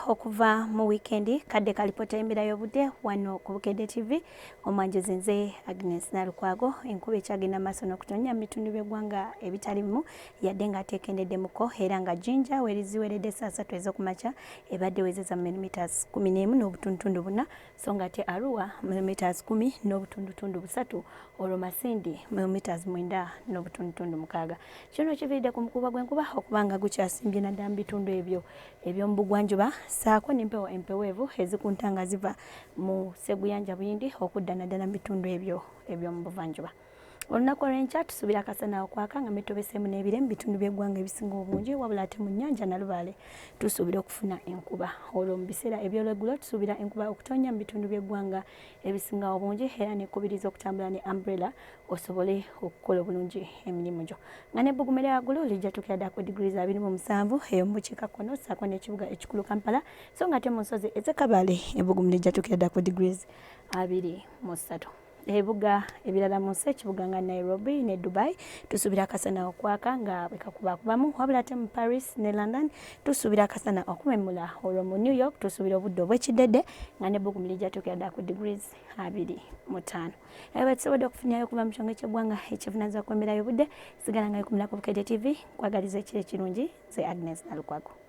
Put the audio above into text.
Okuva mu wiikendi kadde kalipota y'embeera y'obudde wano ku Bukedde TV. Omwanjuzi nze Agnes Nalukwago. Enkuba ekyagenda maaso n'okutonnya mu bitundu by'eggwanga ebitalimu yadde ng'ateekendeddemuko, era nga Jinja weriziweredde saa 3 ez'okumakya ebadde wezeza millimeters 11.4, so nga ate Arua millimeters 10.3, olwo Masindi millimeters 9.6. Kino kiviiridde ku mukuba gw'enkuba okuba nga gukyasimbye naddala mu bitundu ebyo eby'omu bugwanjuba, ssaako n'empewo empeweevu ezikunta nga ziva mu Sseguyanja Buyindi okudda naddala mu bitundu ebyo eby'omu buvanjuba. Olunaku olw'enkya tusuubira akasana okwaka nga metobeseemu n'ebire mu bitundu by'eggwanga ebisinga obungi, wabula ate mu nnyanja Nalubaale tusuubira okufuna enkuba. Olwo mu biseera eby'olweggulo tusuubira enkuba okutonnya mu bitundu by'eggwanga ebisinga obungi, era nekubiriza okutambula ne umbrella osobole okukola obulungi emirimu gyo. Nga n'ebbugumu erya waggulu lijja tuukira ddala ku degrees 27 eyo mu bukiikakkono ssaako n'ekibuga ekikulu Kampala, so nga ate mu nsozi ez'e Kabale ebbugumu lijja tuukira ddala ku degrees 23. Ebibuga ebirala mu nsi, ekibuga nga Nairobi ne Dubai, tusuubira akasana okwaka nga bwe kakubakubamu, wabula ate mu Paris ne London tusuubira akasana okumemula. Olwo mu New York tusuubira obudde obw'ekiddedde nga n'ebbugumu lijja tuukira ddala ku degrees 25. Ebyo bwe tusobodde okufunyayo okuva mu kyonge ky'eggwanga ekivunaanyizibwa ku mbeera y'obudde. Sigala nga wekumira ku Bukedde TV, nkwagaliza ekiro ekirungi. Nze Agnes Nalukwago.